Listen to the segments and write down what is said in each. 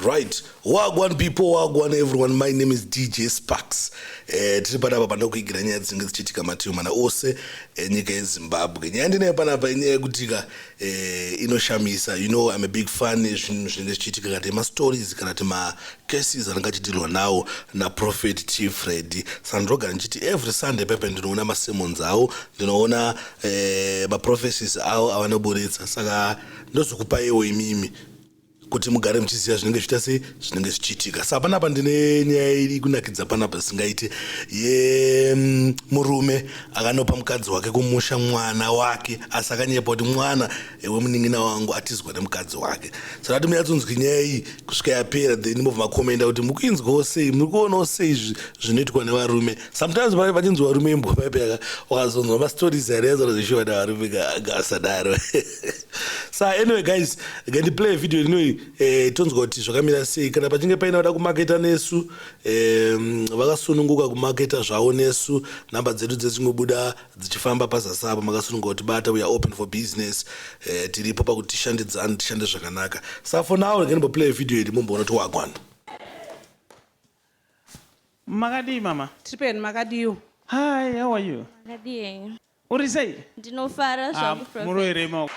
Right, wagwan people, wagwan everyone. My name is DJ Sparks. Eh, tiri panapa pandakuigira nyaya dzinenge dzichiitika mativi mana ose enyika eh, yeZimbabwe. Nyaya ndinayo panapa inyaya yekutika eh, inoshamisa. You know, I'm a big fan yezvinhu zvinenge zvichiitika kana ma stories kana kuti ma cases anenge achidirwa nawo na Prophet T Freddy. Saka ndinogara ndichiti every Sunday pepe ndinoona ma sermons awo, ndinoona eh, ma prophecies awo avanoburitsa. Saka ndozokupaiwo imimi kuti mugare muchiziva zvinenge zvichiita sei zvinenge zvichiitika sa panapa ndine nyaya iri kunakidza panapa zvisingaite yemurume mm, akanopa mukadzi wake kumusha mwana wake asi akanyepa kuti mwana wemunin'ina wangu atizwa nemukadzi wake saka kuti munyatsonzwi nyaya iyi kusvika yapera then mobva makomenda kuti mukuinzwawo sei muri kuonawo sei zvinoitwa nevarume sometimes vachinzi varume imbwa paipa wakazonzwa mastories here yazona zvishuwa nevarume ngasadaro sa anyway guys ngandiplay video rinoi eh, tonzwa kuti zvakamira sei kana pachinge paine vada kumaketa nesu eh, vakasununguka kumaketa zvavo nesu nhamba dzedu dzechingobuda dzichifamba pazasi apo makasununguka kutibata we are open for business eh, tiripo pakuti tishandidzane tishande zvakanaka sa for now rega ndimboplay video iri mumboona kuti wagwana Makadii mama? Tiri penu makadiwo. Hi, how are you? Makadii henyu? Uri sei? Ndinofara Ah, zvangu prophet. muroverei maoko.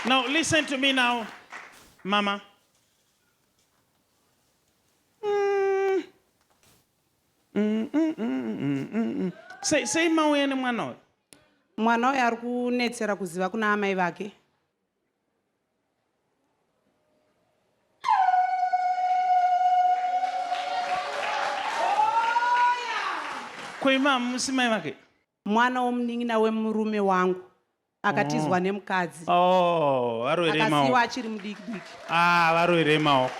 Now listen to me now, mama. Mm. Mm, mm, mm, mm, mm, mm. Sei, sei mauya nemwana uyu? Mwana uyu ari kunetsera kuziva kuna amai vake. Ko imi hamusi mai vake? Mwana womunin'ina wemurume wangu akatizwa nemukadzi. Oh, varoverei Akasiiwa maoko. achiri mudiki diki. Ah, varoverei maoko.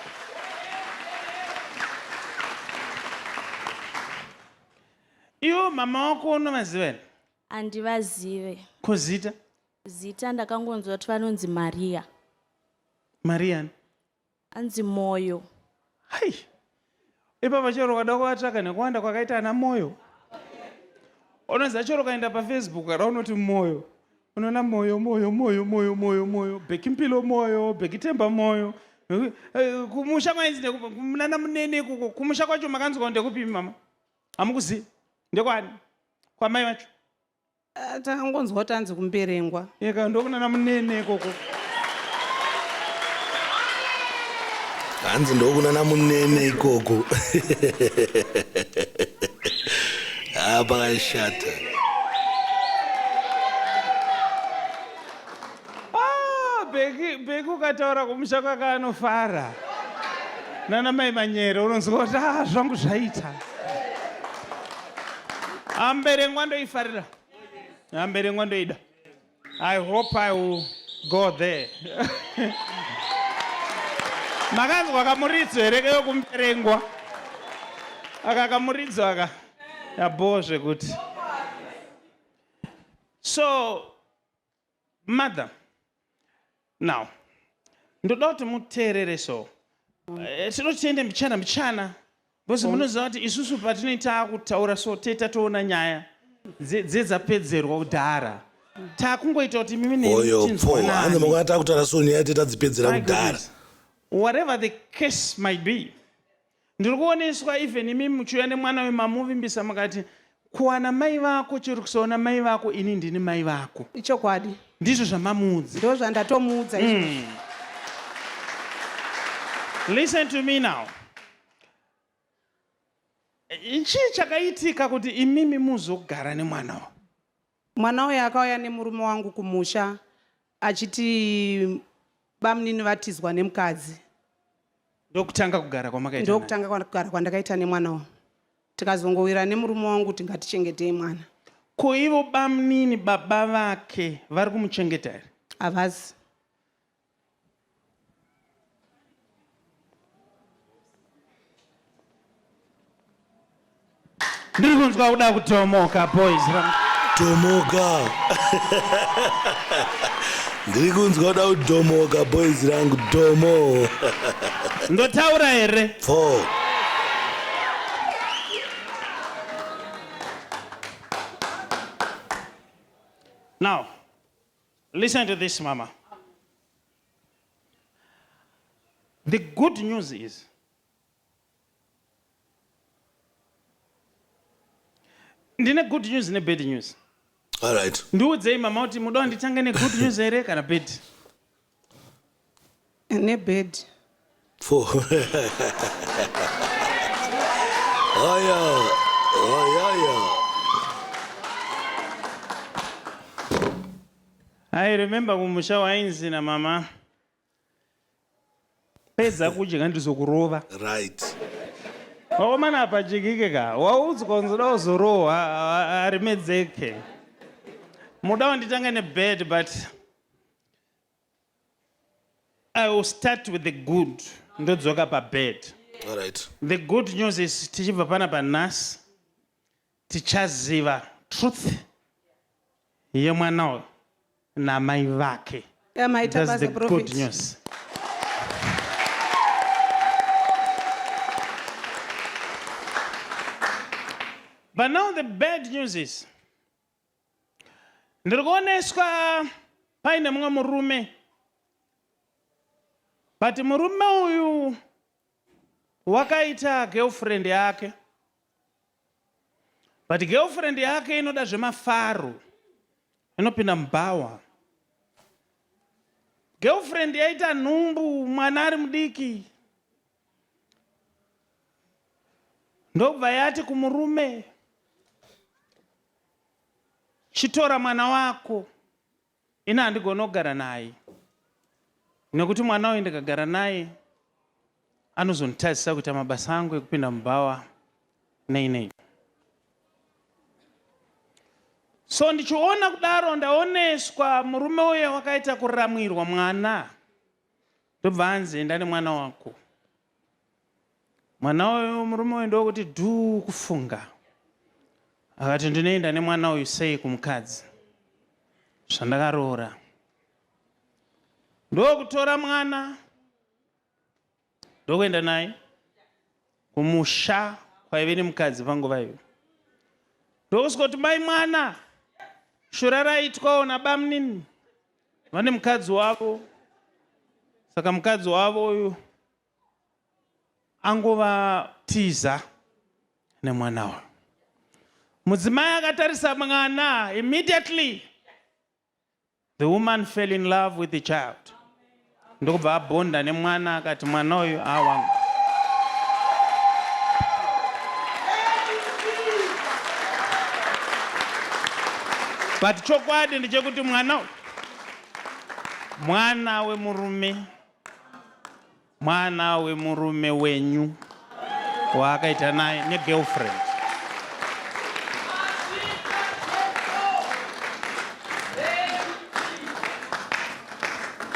Iwo mama wako unovaziva here? Handivazive. Ko zita? Zita ndakangonzwa kuti vanonzi Maria. Maria ani? Anzi Moyo. Hai. Ipapa chero ukada kuvatsvaga nekuwanda kwakaita ana Moyo. Unoziva chero ukaenda paFacebook kana unoti Moyo. Unoona Moyo, Moyo, Moyo, Moyo, Moyo, Moyo, Bhekimpilo Moyo, Bhekitemba Moyo. Eh, kumusha kwainzi nana Munene ikoko. Kumusha kwacho makanzwa ndekupi mama? Hamukuzivi? Ndekwani? Kwamai vacho? Ah, takangonzwa kuti anzi kumberengwa. Eka ndokunana munene ikoko. Hanzi ndokunana munene ikoko. Ah, pakashata. Ah, Beki, Beki ukataura kumusha kwake anofara. Nana mai Manyere unonzwa kuti ah, zvangu zvaita. Amberengwa ndoifarira. Amberengwa ndoida. I hope I will go there. Makanzwa kamuridzo here keyokumberengwa? Aka kamuridzo aka. Yabhoo zvekuti. So Mother, now ndoda kuti muteerere so eh, tinoti tiende mbichana mbichana because munoziva kuti isusu patinoita kutaura so tee tatoona nyaya dzedzapedzerwa kudhara takungoita kuti mimi neni tinzwanane mangwana takutaura so nyaya tetadzipedzera kudhara whatever the case might be Ndiri kuoneswa even imi muchiuya nemwana uyu mamuvimbisa mukati kuwana mai vako chero kusaona mai vako ini ndini mai vako. Ichokwadi. Ndizvo zvamamuudza. Ndozvandatomuudza izvozvo. Mm. Listen to me now. Chii chakaitika kuti imimi muzogara nemwana uyu? Mwana uyu akauya nemurume wangu kumusha achiti bamunini vatizwa nemukadzi. Ndokutanga kugara kwamakaita? Ndokutanga kugara kwandakaita nemwana uyu. Tikazongowira nemurume wangu kuti ngatichengetei mwana. Ko ivo bamunini baba vake vari kumuchengeta here? Havazi. Ndiri kunzwa kuda kutomoka boys. Tomoka. Ndiri kunzwa kuda kutomoka boys rangu tomo. Ndotaura here? Pfo. The good news is ndine good news nebad news. All right. Ndiudzei mama kuti muda nditange negood news here kana bad? Nebad. Four. Oyo. Oyoyo. I remember kumusha wainzi namama pedza kudya ndizokurova. Right. Vakomana apa jikike ka waudzwa kunzi uda kuzorohwa harimedzeke. Muda wanditange nebad but I will start with the good ndodzoka pabed. All right. The good news is tichibva panapa nhasi tichaziva truth yemwana uyu namai vake. Yeah, maita That's basa the good prophet. news. But now the bad news is ndiri kuoneswa paine mumwe murume but murume uyu wakaita girlfriend yake but girlfriend yake inoda zvemafaro inopinda mubhawa girlfriend yaita nhumbu mwana ari mudiki ndobva yati kumurume chitora mwana wako ini handigoni kugara naye nekuti mwana uyu ndikagara naye anozonditadzisa kuita mabasa angu ekupinda mubhawa nei nei. So ndichiona kudaro ndaoneswa murume uye wakaita kuramwirwa mwana ndobva anzi enda nemwana wako. Mwana uyu murume uyu ndokuti dhuu kufunga akati ndinoenda nemwana uyu sei kumukadzi zvandakaroora ndokutora mwana ndokuenda naye kumusha kwaive nemukadzi panguva iyo ndokusvika kuti mai mwana shura raitwawo nabamunini vane mukadzi wavo saka mukadzi wavo uyu angovatiza nemwana uyu mudzimai akatarisa mwana immediately The woman fell in love with the child. Ndokubva abonda nemwana akati mwana uyu awangu. But chokwadi ndechekuti mwana uyu mwana wemurume mwana wemurume wenyu waakaita naye negirlfriend.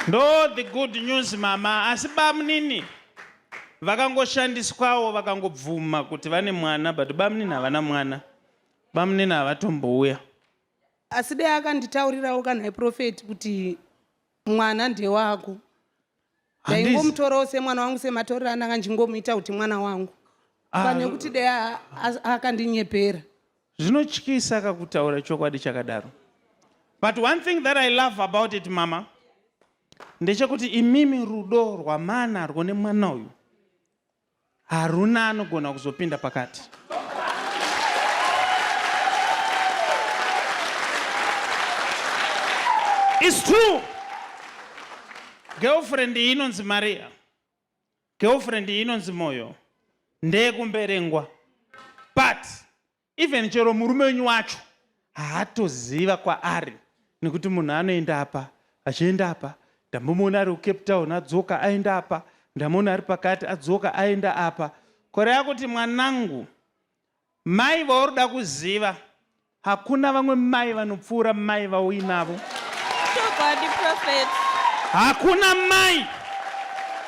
Ndo the good news mama, asi bamunini vakangoshandiswawo vakangobvuma kuti vane mwana but bamunini havana mwana, bamunini havatombouya. Asi dai akanditaurirawo kanhai prophet kuti mwana ndewako ndaingomutorawo semwana wangu sematorero andanga ndichingomuita kuti mwana wangu ah, pane kuti dai akandinyepera. Zvinotyisa kakutaura chokwadi chakadaro. But one thing that I love about it mama ndechekuti imimi rudo rwamanarwo nemwana uyu Haruna anogona kuzopinda pakati. It's true. Girlfriend iyi inonzi Maria. Girlfriend iyi inonzi Moyo. Ndeyekumberengwa. But Even chero murume wenyu wacho haatoziva kwaari nekuti munhu anoenda apa achienda apa ndambomuona ari kucape town adzoka aenda apa ndamuona ari pakati adzoka aenda apa kureva kuti mwanangu mai vauri kuziva hakuna vamwe mai vanopfuura mai vauinavo Chokwadi prophet. Hakuna mai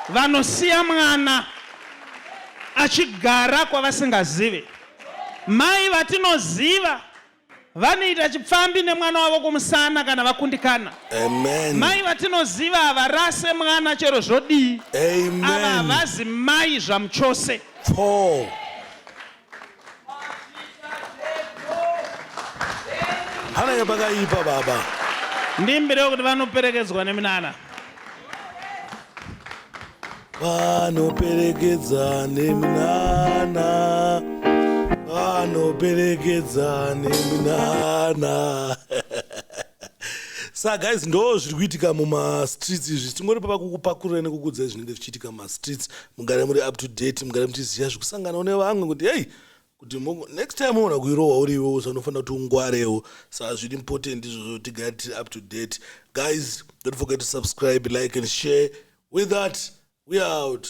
vanosiya mwana achigara kwavasingazive. Mai vatinoziva vanoita chipfambi nemwana wavo kumusana kana vakundikana. Amen. Mai vatinoziva havarase mwana chero zvodii. Amen. Ava havazi mai zvamuchose. Paul. Panenge pakaipa baba. Ndimbirewo kuti vanoperekedzwa neminana. Vanoperekedza neminana, vanoperekedza neminana. Sa guys, ndo zviri kuitika mumastreets izvi. Tingori papa kukupakurira nekukudzai zvinenge zvichiitika mumastreets. Mugare muri up to date, mugare muchiziva zvekusanganawo nevamwe kuti hei, kuti next time unoona kuirohwa uri iwewo, so unofanira kuti ungwarewo. Saka zviri important izvozvo, tigare tiri up to date. Guys, don't forget to subscribe, like and share. With that, we are out.